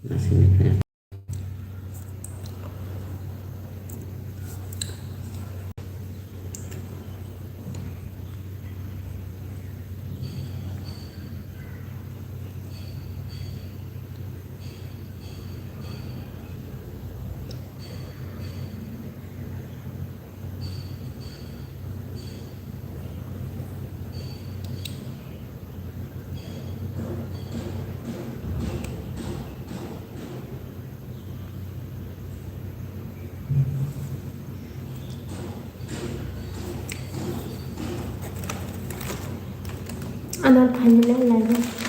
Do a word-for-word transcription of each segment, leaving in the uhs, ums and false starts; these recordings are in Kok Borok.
Aswkni khe. Ano phaimani live o.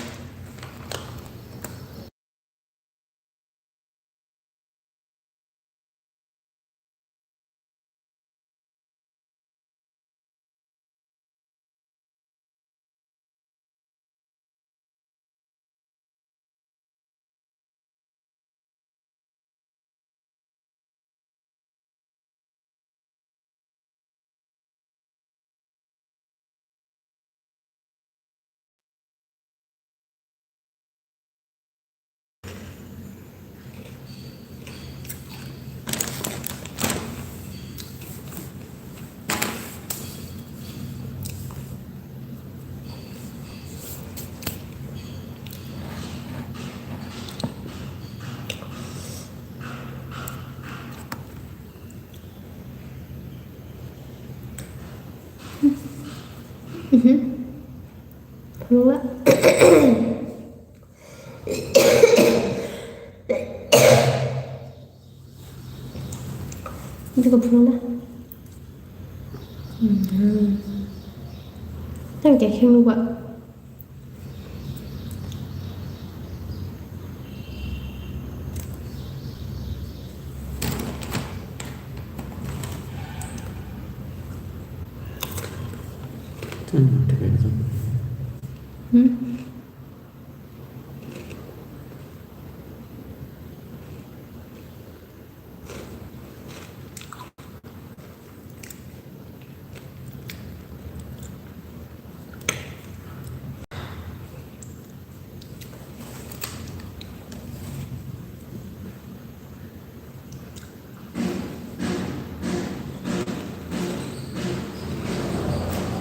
Mhm. Phunukla. Ini kok phunukla. Mhm. Tang khe kheno ba. Hmm?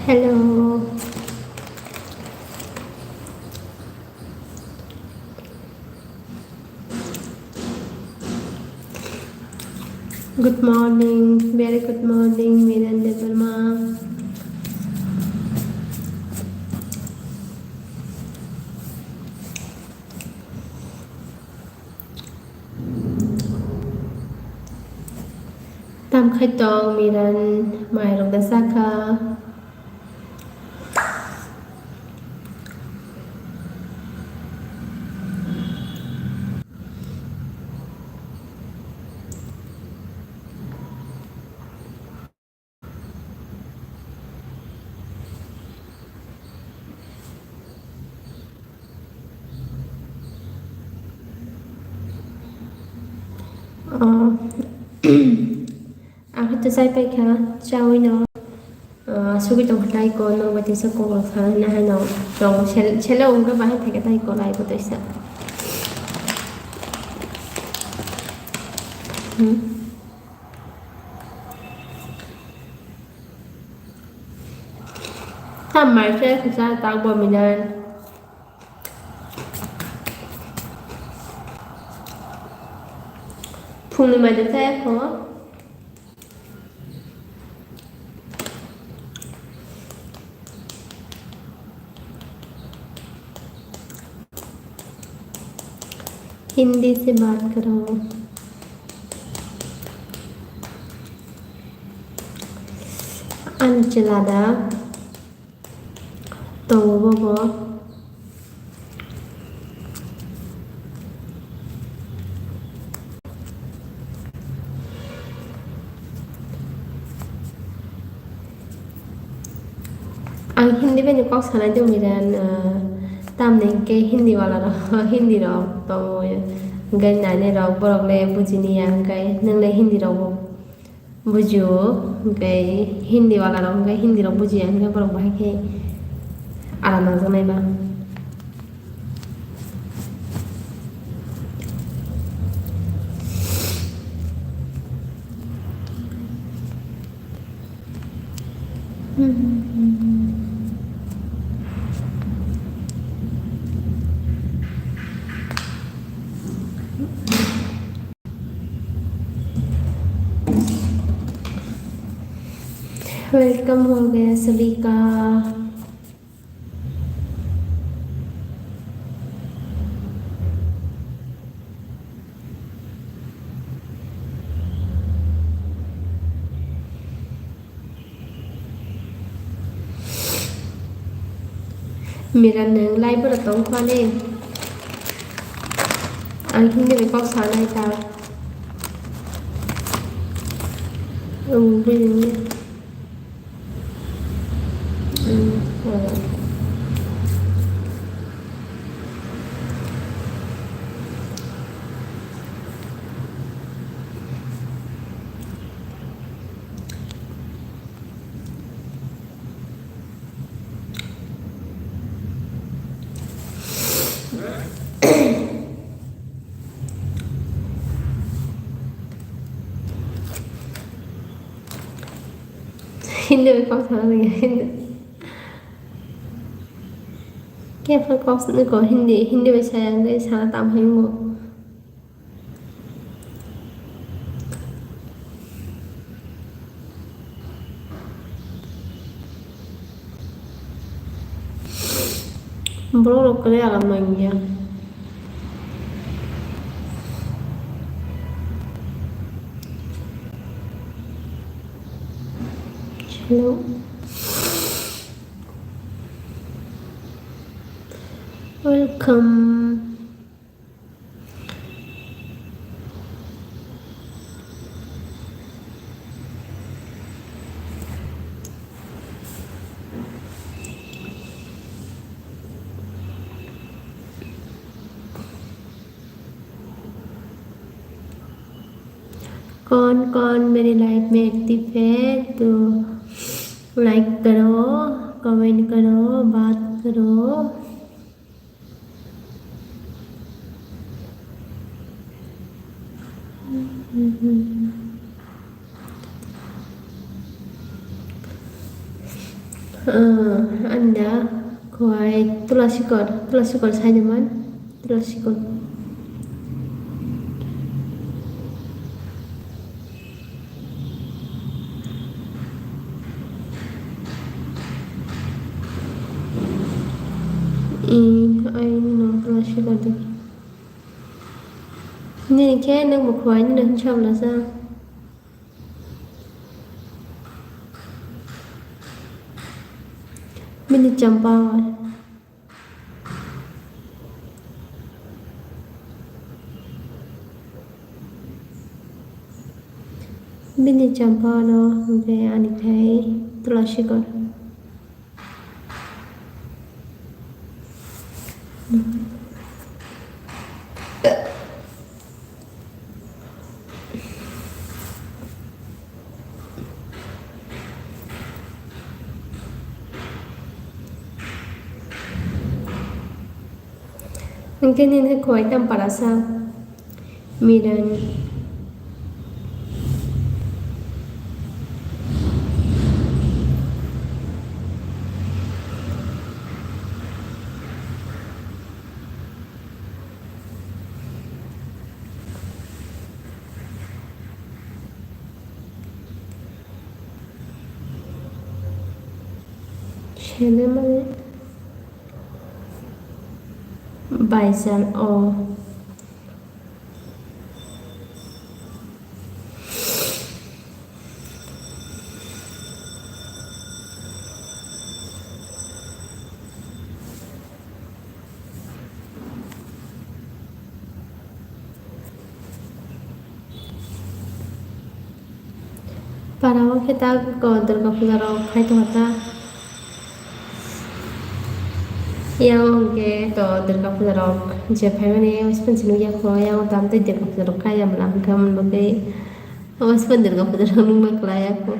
Hello. Good morning, very good morning, Miran Debbarma. Tam khai tong, Miran, mairok da sakha. Oh. Ang hwnkhe chai paikha, chaui no, ah, sugui tongkha tei ko, norok bai tisa kok rok sana hinwi haino tong sel-, selo wngkha bahai phaikha tei ko lai bo tisa. Hmm. Tam mai se kisa tak bo minan. Phungni mai de chaya kho. Hindi se baat karo. Ani chwla da. Tongo bobo. Ang Hindi bai ni kok sanai tongwi ran, ah, tamni hwnkhe Hindi wala rok, Hindi rok tongo, hwnkhe nani rok borok le bujini ya, hwnkhe nwng le Hindi rok bo. Bujio, hwnkhe Hindi wala rok hwnkhe Hindi rok bujiya, hwnkhe borok bahai khe aram nangjaknai ba. Welcome हो गया सभी का। Mira, nwng live oro tong kho ani? Ang Hindi bai kok sanai ta. Ang buini. Hindi bai kok sana lagi, Hindi. Khe phano kok niko Hindi, Hindi bai saya, ang tei sana tamo hingo. Borok rok kwrwi alam nangya. Hello. Welcome. कौन कौन मेरे लाइफ में एक्टिव है तो लाइक करो, कमेंट करो, बात करो। Ah, anda, khuai tula sikor, tula sikor sai naman, tula sikor. I, ai no tula sikor de. Nini khe nwng bo khuai nini hinsa bwlasa. Bini champa. Bini champa no hwnkhe ani khai tula sikor. Hwnkhe nini khuai tam para sa? Miran. Sele mani baisal o. Para o khe ta ko Durga puja rok khai tongo ta. Yang hwnkhe to Durga puja rok je phaimani, oispani se nukya kho, yang tamo tei Durga puja rok kaiya mla hwnkhe, aboni bagwi oispani Durga puja rok nukna kwlaiya kho.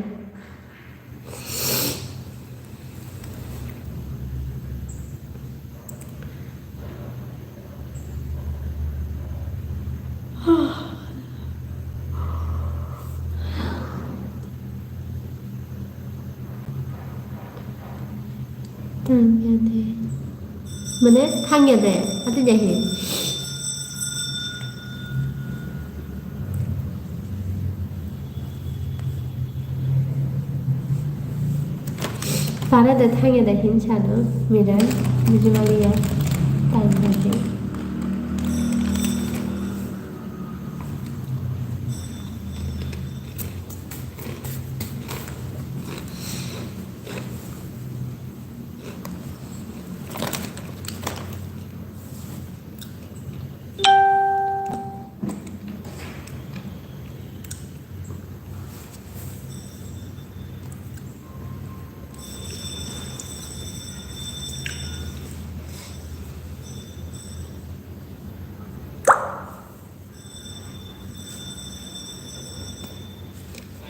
Hmm, ya de. Mane, thang ya de. Ati jahi. Para de thang ya de hin sano. Mira, bujimaliya. Thang ya de.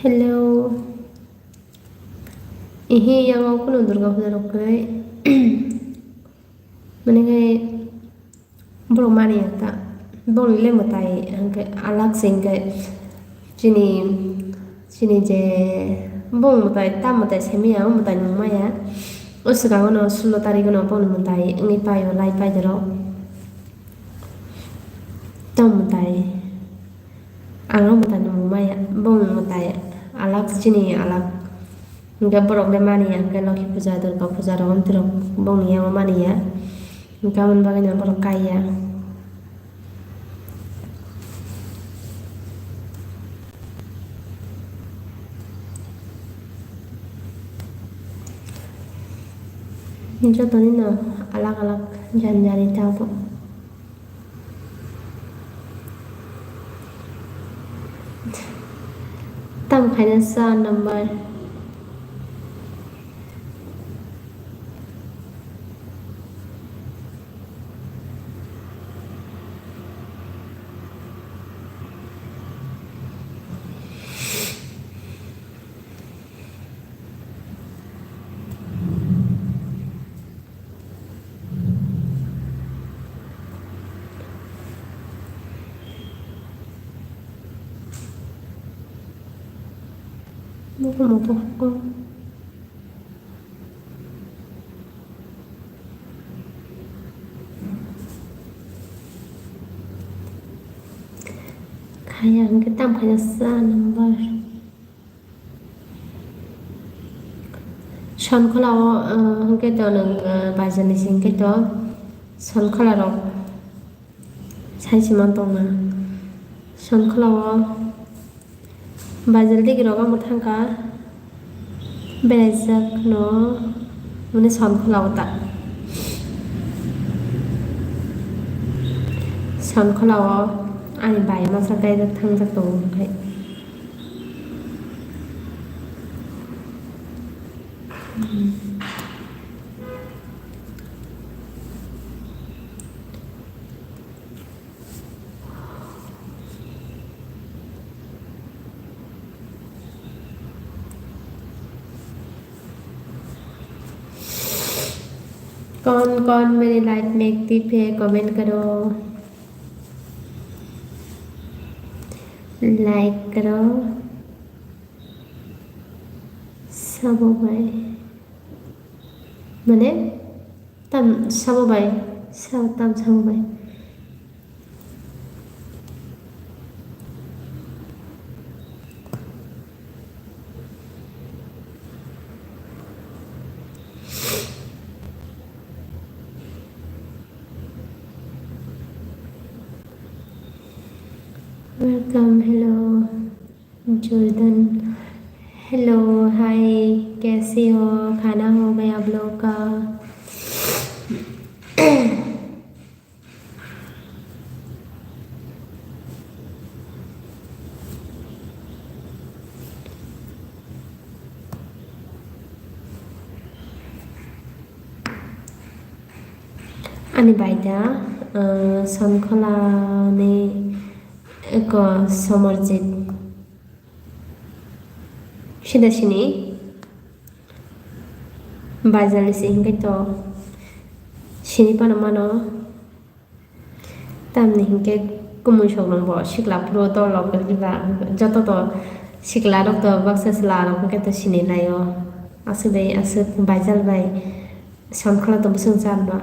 Hello. Ihi, yang o kuno Durga puja rok kwrwi. Mane khe borok mani ya ta. Borok le mwtai hwnkhe alak se hwnkhe chini, chini je bong mwtai ta mwtai semi ya, o mwtai nung maya. O swkango no sulo tarik no bong mwtai wngwi paio lai pai doro. Tamo mwtai. Ang o mwtai nung maya, bong mwtai alak chini alak. Hwnkhe borok le mani ya, hwnkhe Lokhi puja, Durga puja rok, amtwi rok bongni yango mani ya. Hwnkhe aboni bagwi no borok kai ya. Jotoni no alak alak janjari tabuk. Tam khaina sa number. Buku moto ko. Kaya hwnkhe tam khaina sa number. Sonkhola o, uh, hwnkhe to nwng, uh, bazar ni singkhe to sonkhola rok sai se man tongma. Sonkhola o bazar digi rok omo thangkha beraijak no, mane sonkhola o ta. Sonkhola o ani bai masa kaijak thangjak tongo hwnkhe. कौन कौन मेरी लाइफ में एक्टिव है, कमेंट करो, लाइक करो। Sabo bai. Mane, tam sabo bai. Sa-, tam sabo bai. Welcome, hello. Jordan. Hello, hi, कैसे हो? खाना हो गया आप लोग का? Ani bai da, uh, Sonkhola ni eko Somarjit. Sida sini bazar ni se hingke to sini pano mano. Tamni hingke kumui sok rok bo sikla phuru dol rok wngkha joto to sikla rok to baksa chwla rok hingke to sini laio aswk bai aswk baijal bai. Sankhala to bwswng charba.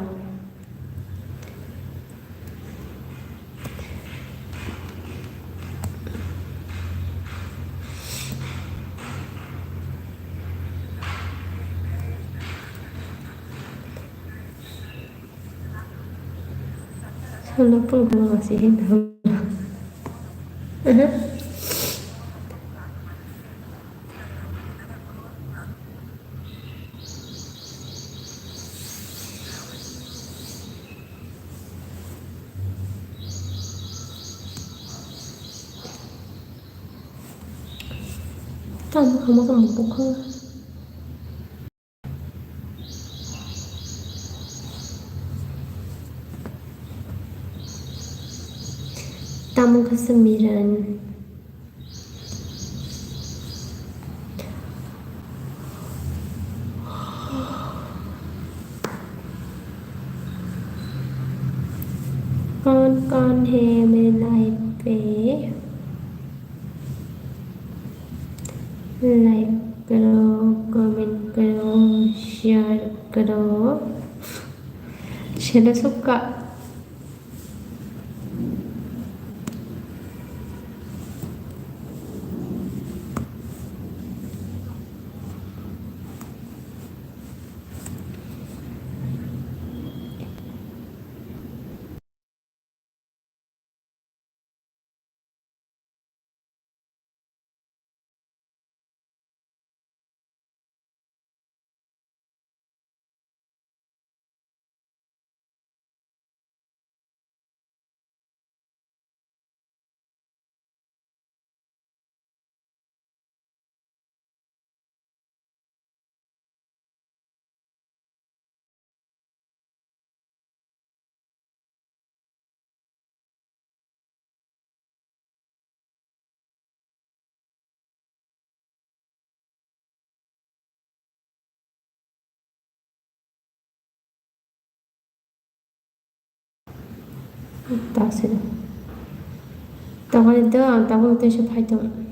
Sono phone kama masi hin. Aha. Tamo kamo kamo bokha. Tamo kha semiran. कौन कौन है मेरे लाइव पे? लाइक करो, कमेंट करो, शेयर करो। Share sukha. Ta sino. Tokoni do ang tabuk tei se phai tong.